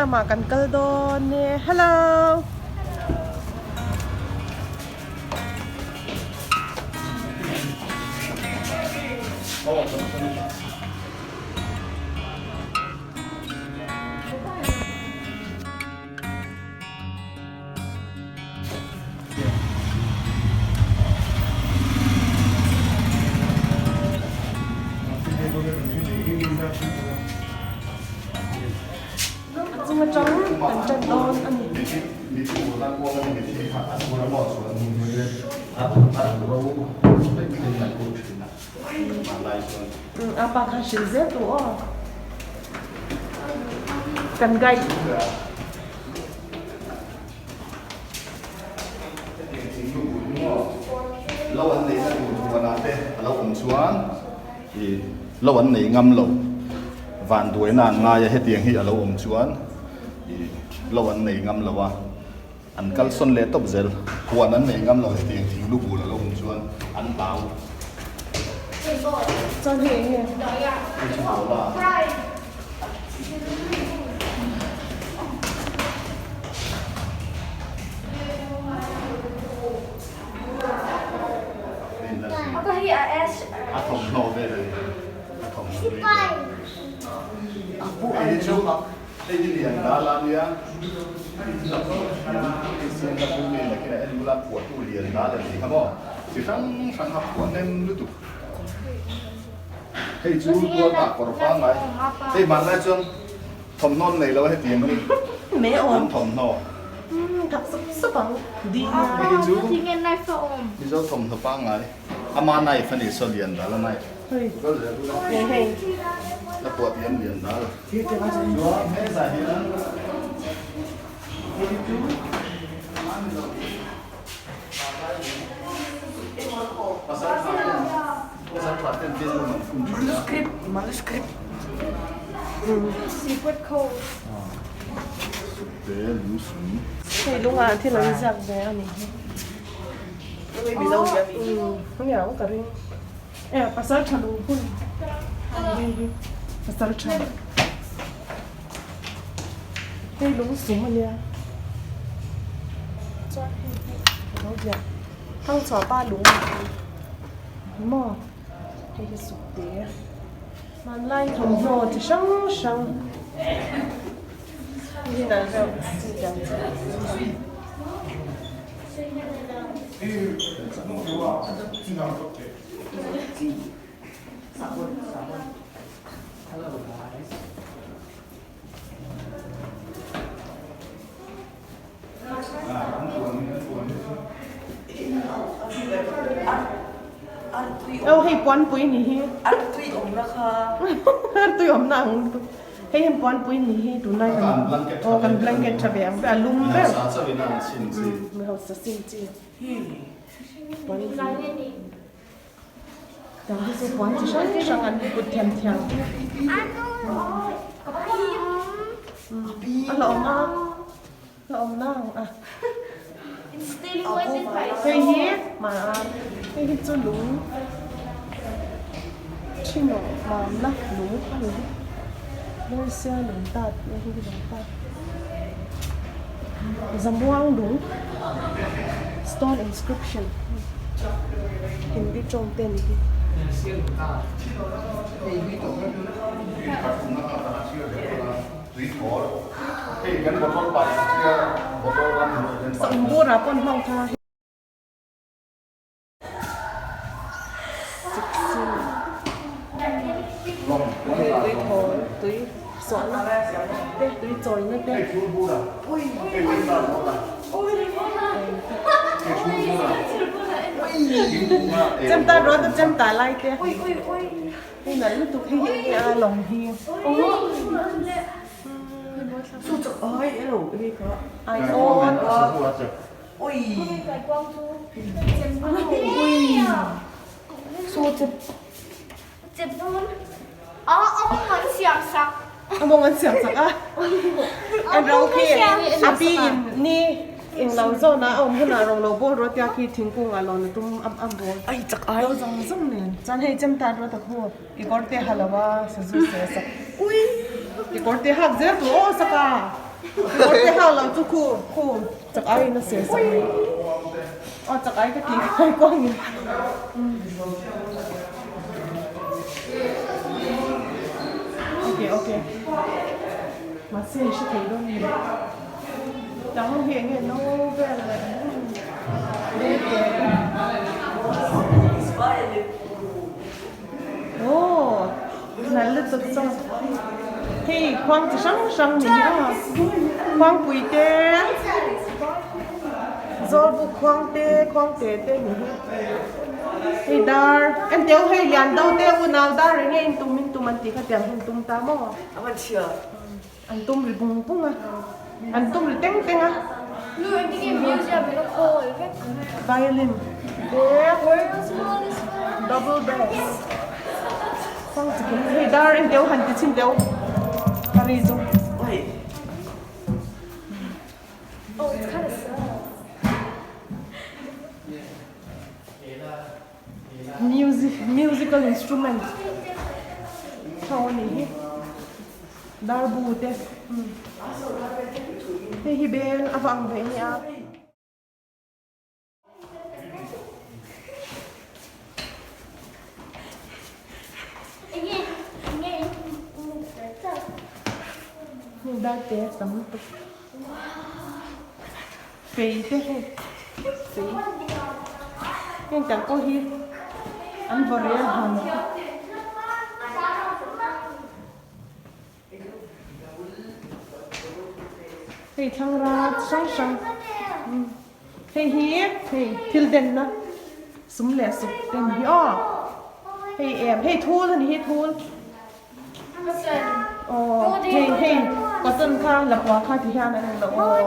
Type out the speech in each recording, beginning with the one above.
Museum ah kan kal dawn e. Hello. A chung atang kan tan dawn a ni. A pa kha hrilh zel tu aw. Kan guide. Lo an neihna tur huanah te a lo awm chuan ih lo an nei ngam lo vanduaina an ngai a hetiang hi a lo awm chuan ih lo an nei ngam lo a an kalsawn leh tawp zel huan an nei ngam lo hetiang thing lu bul a lo awm chuan an hlau. Chuan hei eng nge? Hei chu bola. A thawmhnaw vel a ni. A thawmhnaw vel. Hei hi chu hei hi lian dal a nia. Hei siam la pum nge nakinah en bula phuahtu lian dal a nih kha maw. Chi hrang hrang a phuah hnem lutuk. Hei chu tual tah kawr pangngai. Hei hmanlai chuan thawmhnaw an nei lo a hetiang hi an thawmhnaw. Hei hi chu Mizo thawmhnaw pangngai. Ama knife a ni saw lian dal a knife. La puah tih an lian dal. Chuan hetah hian hei hi chu Manuscript manuscript Secret code Hei lungah thil an ziak ve a ni hi. Umm ka ring. E pasal tha lung hun hei hi pasal tha hei lung sum a nia chuan hei hi a lo ziah thangchhuah pa lung ni maw hei hi suk te hmanlai thawmhnaw chi hrang hrang hei hi nalh reuh chi tiang chu. Aw hei puanpui ni hi. Artui awmna kha. Artui awmna ang lutuk. Hei hian puanpui ni hi tunlai kan aw kan blanket tha ve ang ber a lum ber. Mi hausa sin chi. Puanpui. Tiang hi chu puan chi hrang hrang an kut thiam thiam. A la awm a la awm na ang a. Hei hi hei hi chu lung thinawh mamna lung a ni. Lersia lung tat hei hi lung tat Zamuang lung stone inscription Hindi tawng te a ni hi. Sawmbura pawn hmang kha. Hei tui thawl tui sawhna te tui chawina te. Chem ta ruat a chem ta lai te. Hei nalh lutuk hei hi enge a lawng hi. Ai awn. A mawng an siam sak a. An ro khi a pi in ni eng lo zawn a a awm hunah ro lo bawl rawh tia khi thingkung ah lawn a tum am am bawl. Ai chak ai. Lo zawng zawng nen. Chuan hei chem tan rawh tak hu i kawr te ha lo a sazu se a sak. Ui! I kawr te hak zel tur aw sak a. Kekawr te hak lo chu khu khu chak aiin a ser sak mai. Aw chak ai ka ti kai kuangin. Okay okay. Mahse hre thei dawn ni. Tang ho hi enge no vel leh Aw nalh lutuk chuan hei khuang chi hrang hrang ni hi a khuangpui te zawlbuk khuang te khuang te te ni hi hei dar enteu hei lian do te unau dar enge in tum in tum an tih kha tiang hun tum ta maw an tum ri bung bung a an tum ri teng teng a violin te double bass khuang chi kim hei dar enteu han ti chhin teu a ri chu. Music musical instrument ho a nih hi darbu te hei hi beng a vang ve ania. Hei darte a tam lutuk fei te hei fei heng tang pawh hi an vaw rel han hei thlangra hrang hrang hei hi hei thil denna sum leh suk te ni hi aw hei em hei thul a ni hi thul aw hei hei cotton kha lapua kha ti hian an englo aw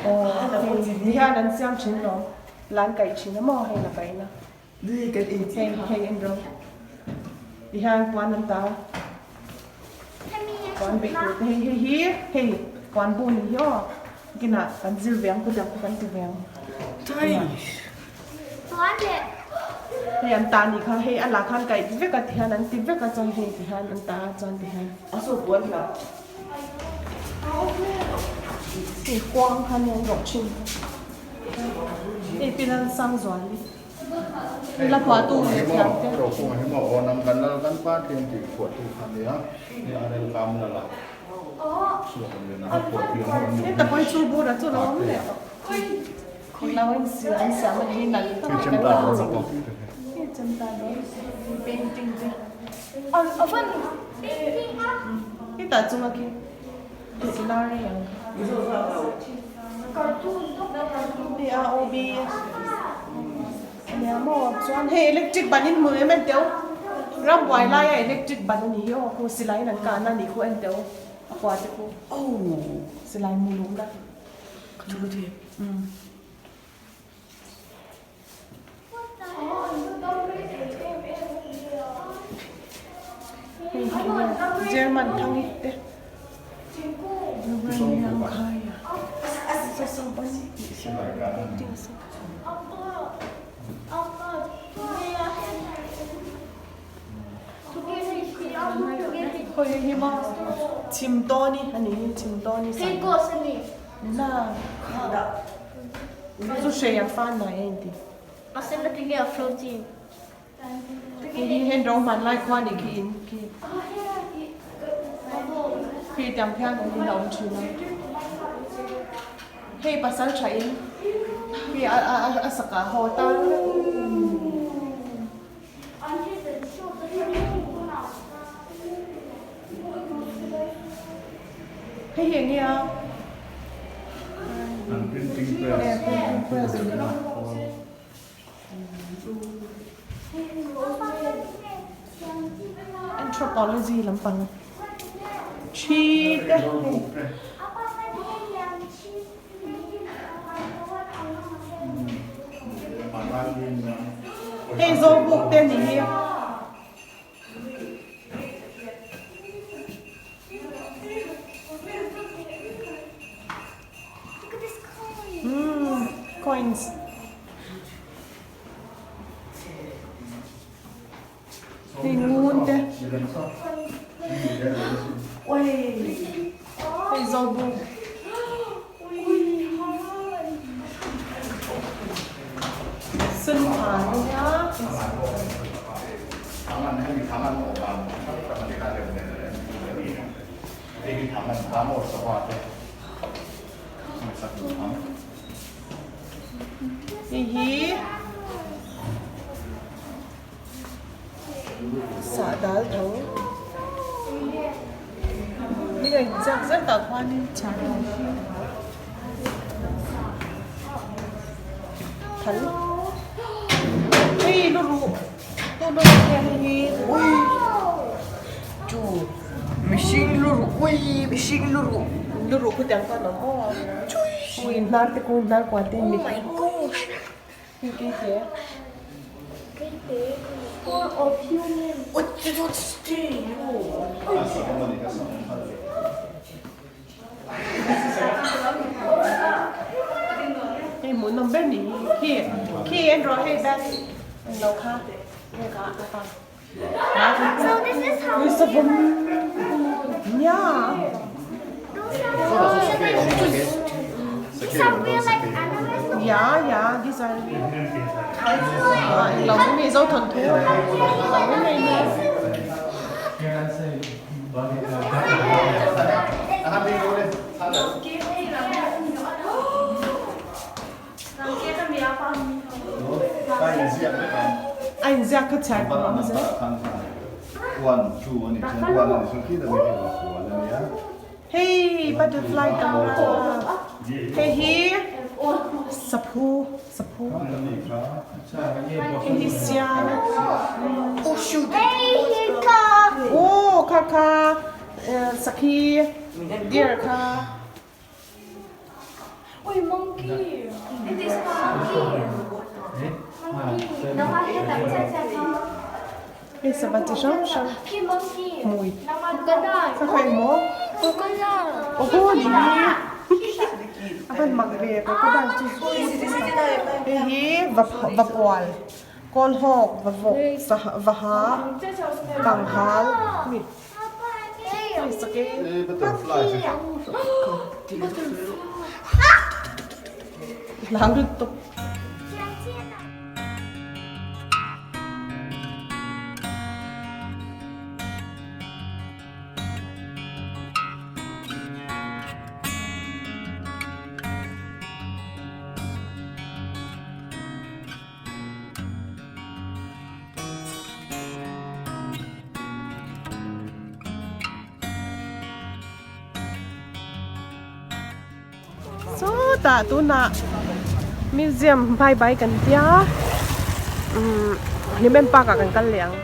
aw hei ti hian an siam thin lo lan kaih thin a maw hei la kaihna hei hei en rawh ti hian puan an ta puan beih tur te hei hei hi hei puan bu ni hi aw kinah kan zir ve ang khawtiang pawh kan ti ve ang. Hei an ta nih kha hei a lah khan kaih vek a tihian an ti vek a chuan hei tihian an ta a chuan tihian hei kuang kha nia an rawh thin hei pi Lalsangzuali la phuahtu leh thiam te. Heta pawh hi chu bur ah chu a lo awm leh tawh. Lo in siam an siam a ni nalh tak a kan lo chik a chemta dawn painting te hetah chunga khi silai ang kha hei a o b ania maw chuan hei electric ban in hmu em en teu rambuai laia electric ban a ni hi aw khu silai in an kahna a nih khu en teu a kua te khu silai mu luhna. German thang te Chim tawni a ni hi chim tawni Na chu hrei a fan mai a inti. Hei hi hen ro hman lai khua nih khi in khi. Khi tiang khian an in a awm thin a. Hei pasal tha in khi a a a saka haw tan vek. Hei hi enge a? An printing press. Printing press. Anthropology lampang thi te hei. Hei zawlbuk te ni hi. Coins. Hei ngun te. Hei zawlbuk. Hei hi sah dal tho hei a inziak zet ah khuanin thal hei lu ruh tu lu ruh nge hei hi ui chu mihring lu ruh ui mihring lu ruh lu ruh khutiang khan a awm aw ui hnar te khu hnar kua te mit Hei hmuhnawm ber ni hi khi khi en rawh hei bag en lo kha hei kha a pa ui savawm nia ya ya these are real ah eng lo mai nei zo thawnthu eng lo mai nei ni. A inziak kha chhiar tur a awm zel. Hei butterfly tam a hei hi saphu saphu hei hi sial aw kha kha sakhi deer kha. Hei sava chi hrang hrang hmui kha kha emaw aw ni a van mak ve crocodile chu hei hi vapual kawlhawk vavawk vaha kanghal mi. Hlau lutuk. Sawtah tunah museum bye bye kan tia umm Hlimen park ah kan kal leh ang.